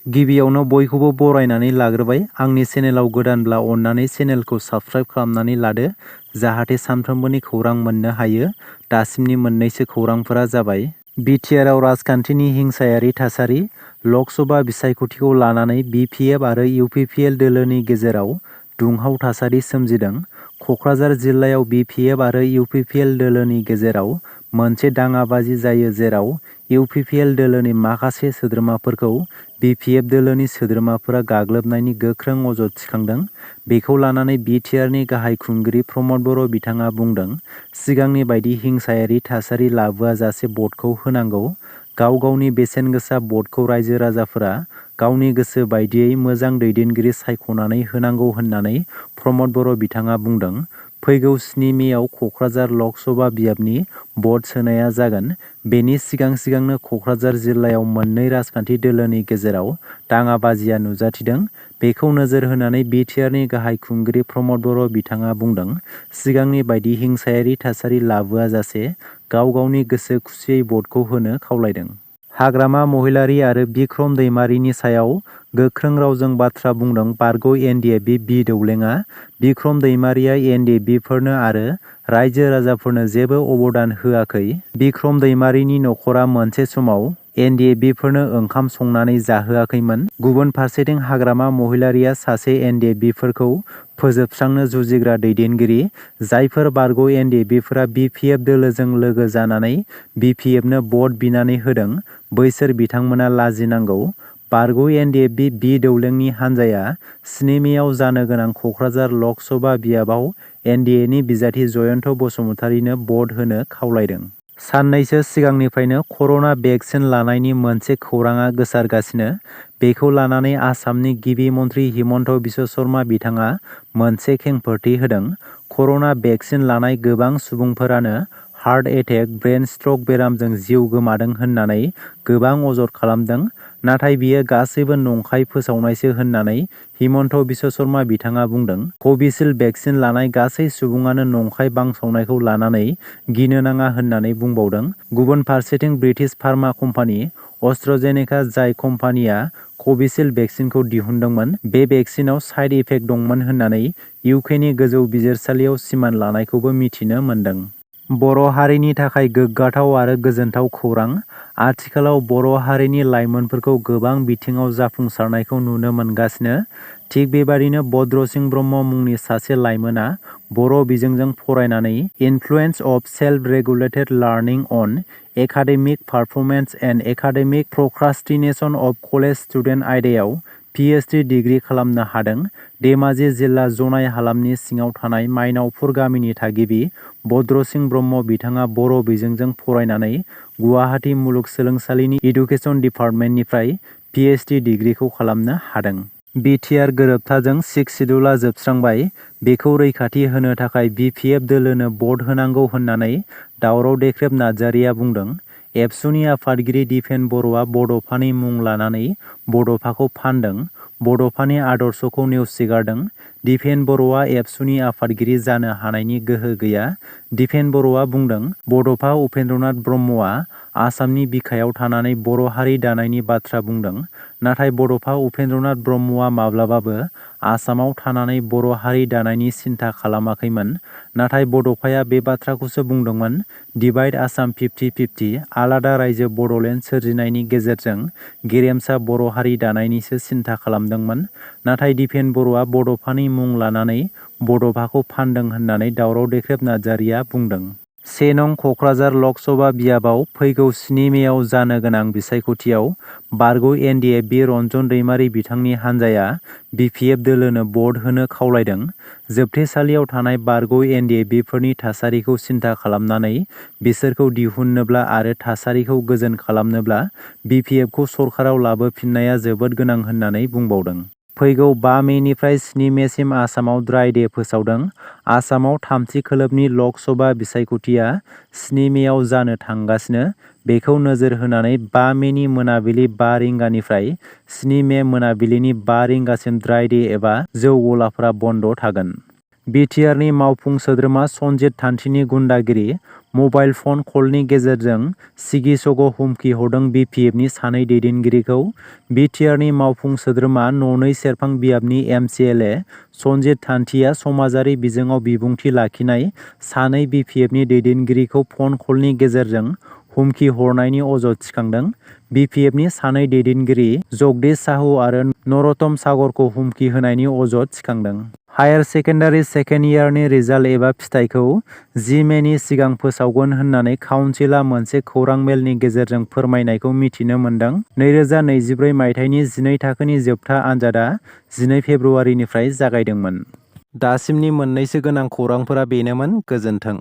गिबियावनो बयखौबो बरायनानै लाग्रोबाय। आंनि चेनेलाव गोदानब्ला अन्नानै चेनेलखौ साबस्क्राइब खालामनानै लादो जाहाथे सानफ्रोमबोनि खौरां मोननो हायो। दासिमनि मोननैसो खौरांफोरा जाबाय बिटिआरआव राजखान्थिनि हिंसायारि थासारि। लकसभा बिसायख'थिखौ लानानै बिपिएफ आरो इउपिपिएल दोलोनि गेजेराव दुंहाव थासारि सोमजिदों। कक्राझार जिल्लायाव बिपिएफ आरो इउपिपिएल दोलोनि गेजेराव मोनसे दाङाबाजि जायो जेराव इउपिपिएल दोलोनि माखासे सोद्रोमाफोरखौ बिपिएफ दोलोनि सोद्रोमाफोरा गाग्लोबनायनि गोख्रों अजद थिखांदों। बेखौ लानानै बिटिआरनि गाहाय खुंगिरि प्रमद बर' बिथाङा बुंदों, सिगांनि बायदि हिंसायारि थासारि लाबोआजासे भटखौ होनांगौ। गाव गावनि बेसेन गोसा भटखौ रायजो राजाफोरा गावनि गोसो बायदियै मोजां दैदेनगिरि सायख'नानै होनांगौ होननानै प्रमद बर' बिथाङा बुंदों। फैगौ 7 मेआव कक्राझार लकसभा बियाबनि भट सोनाया जागोन। बेनि सिगांनो कक्राझार जिल्लायाव मोननै राजखान्थि दोलोनि गेजेराव दाङाबाजिया नुजाथिदों। बेखौ नोजोर होनानै बिटिआरनि गाहाय खुंगिरि प्रमद बर' बिथाङा बुंदों, सिगांनि बायदि हिंसायारि थासारि लाबोआजासे गाव गावनि गोसो खुसियै भटखौ होनो खावलायदों। हाग्रामा महिलारी आरो बिक्रम दैमारिनि सायाव गोख्रों रावजों बाथ्रा बुंदों बारग' एनडिएफबि बि दौलेङा। बिक्रम दैमारिया एनडिएफबिफोरनो आरो रायजो राजाफोरनो जेबो अबदान होआखै। बिक्रम दैमारिनि नखरा मोनसे समाव एनडिएफबिफोरनो ओंखाम संनानै जाहोआखैमोन। गुबुन फारसेथिं हाग्रामा महिलारीया सासे एनडिएफबिफोरखौ फोजोबस्रांनो जुजिग्रा दैदेनगिरि। जायफोर बारग' एनडिएफबिफोरा बिपिएफ दोलोजों लोगो जानानै बिपिएफनो भट बिनानै होदों, बैसोर बिथांमोना लाजिनांगौ। बारग' एनडिएफबि बि दौलेंनि हान्जाया 7 मेआव जानो गोनां कक्राझार लकसभा बियाबाव एनडिएनि बिजाथि जयन्त बसुमतारीनो भट होनो खावलायदों। साननैसो सिगांनिफ्रायनो कर'ना भेक्सिन लानायनि मोनसे खौराङा गोसारगासिनो। बेखौ लानानै आसामनि गिबि मन्थ्रि हिमन्त बिश्व शर्मा बिथाङा मोनसे खेंफोरथि होदों। कर'ना भेक्सिन लानाय गोबां सुबुंफोरानो हार्ट एटेक, ब्रेन स्ट्रक बेरामजों जिउ गोमादों होननानै गोबां अजद खालामदों। नाथाय बियो गासैबो नंखाय फोसावनायसो होननानै हिमन्त बिश्व शर्मा बिथाङा बुंदों। कभिसिल्ड भेक्सिन लानाय गासै सुबुङानो नंखाय बांसावनायखौ लानानै गिनो नाङा होननानै बुंबावदों। गुबुन फारसेथिं ब्रिटिश फार्मा कम्पानि अस्ट्रजेनेका, जाय कम्पानिया कभिसिल्ड भेक्सिनखौ दिहुनदोंमोन, बे भेक्सिनाव साइड इफेक्ट दंमोन होननानै इउकेनि गोजौ बिजिरसालियाव सिमान लानायखौबो मिथिनो मोन्दों। बर' हारिनि थाखाय गोग्गाथाव आरो गोजोनथाव खौरां। आथिखालाव बर' हारिनि लाइमोनफोरखौ गोबां बिथिङाव जाफुंसारनायखौ नुनो मोनगासिनो। थिग बेबादिनो भद्रसिं ब्रह्म मुंनि सासे लाइमोना बर' बिजोंजों फरायनानै influence of self regulated learning on academic performance and academic procrastination of college student आयदायाव पिएचडि डिग्री खालामनो हादों। धेमाजि जिल्ला जनाय हालामनि सिङाव थानाय माइनावपुर गामिनि थागिबि भद्रसिं ब्रह्म बिथाङा बर' बिजोंजों फरायनानै गुवाहाटी मुलुगसोलोंसालिनि इडुकेसन डिपार्टमेन्टनिफ्राय पिएचडि डिग्रीखौ खालामनो हादों। बिटिआर गोरोबथाजों 6 सिडुलआ जोबस्रांबाय। बेखौ रैखाथि होनो थाखाय बिपिएफ दोलोनो भट होनांगौ होननानै दावराव देख्रेब नार्जारिया बुंदों। एबसुनि आफादगिरि दिपेन बर'आ बड'फानि मुं लानानै बड'फाखौ फानदों, बड'फानि आदर्शखौ नेवसिगारदों। दिपेन बर'आ एबसुनि आफादगिरि जानो हानायनि गोहो गैया। दिपेन बर'आ बुंदों, बड'फा उपेन्द्रनाथ ब्रह्मआ आसामनि बिखायाव थानानै बर' हारि दानायनि बाथ्रा बुंदों। नाथाय बड'फा उपेन्द्रनाथ ब्रह्मआ माब्लाबाबो आसामाव थानानै बर' हारि दानायनि सिन्था खालामाखैमोन। नाथाय बड'फाया बे बाथ्राखौसो बुंदोंमोन, डिभाइड आसाम 50-50, आलादा रायजो बड'लेण्ड सोरजिनायनि गेजेरजों गेरेमसा बर' हारि दानायनिसो सिन्था खालामदोंमोन। नाथाय दिपेन बर'आ बड'फानि मुं लानानै बड'फाखौ फानदों होननानै दावराव देख्रेब नार्जारिया बुंदों। 1 नं कक्राझार लकसभा बियाबाव फैगौ 7 मेआव जानो गोनां बिसायख'थियाव बारग' एनडिएफबि रन्जन दैमारि बिथांनि हान्जाया बिपिएफ दोलोनो भट होनो खावलायदों। जोबथेसालियाव थानाय बारग' एनडिएफबिफोरनि थासारिखौ सिन्था खालामनानै बिसोरखौ दिहुननोब्ला आरो थासारिखौ गोजोन खालामनोब्ला बिपिएफखौ सरकाराव लाबोफिननाया जोबोद गोनां होननानै बुंबावदों। फैगौ 5 मेनिफ्राय 7 मेसिम आसामाव ड्राइ डे फोसावदों। आसामाव थामथि खोलोबनि लकसभा बिसायख'थिया 7 मेआव जानो थांगासिनो। बेखौ नोजोर होनानै 5 मेनि मोनाबिलि 5 रिंगानिफ्राय 7 मे मोनाबिलिनि 5 रिंगासिम ड्राइ डे एबा जौ गलाफोरा बन्द थागोन। बिटिआरनि मावफुं सोद्रोमा सनजित थान्थिनि गुन्डागिरि मबाइल फन कलनि गेजेरजों सिगि-सग' हुमखि हरदों बिपिएफनि सानै दैदेनगिरिखौ। बिटिआरनि मावफुं सोद्रोमा ननै सेरफां बियाबनि एमसिएलए सनजित थान्थिया समाजारि बिजोङाव बिबुंथि लाखिनाय सानै बिपिएफनि दैदेनगिरिखौ फन कलनि गेजेरजों हुमखि हरनायनि अजद थिखांदों। बिपिएफनि सानै दैदेनगिरि जगदीश साहु आरो नरतम सागरखौ हुमखि होनायनि अजद थिखांदों। हायार सेकेन्डारि सेकेन्ड इयारनि रिजाल्ट एबा फिथाइखौ 10 मेनि सिगां फोसावगोन होननानै काउन्सिलआ मोनसे खौरां मेलनि गेजेरजों फोरमायनायखौ मिथिनो मोन्दों। 2024 मायथाइनि 12 थाखोनि जोबथा आनजादआ 12 फेब्रुआरिनिफ्राय जागायदोंमोन। दासिमनि मोननैसो गोनां खौरांफोरा बेनोमोन। गोजोन्थों।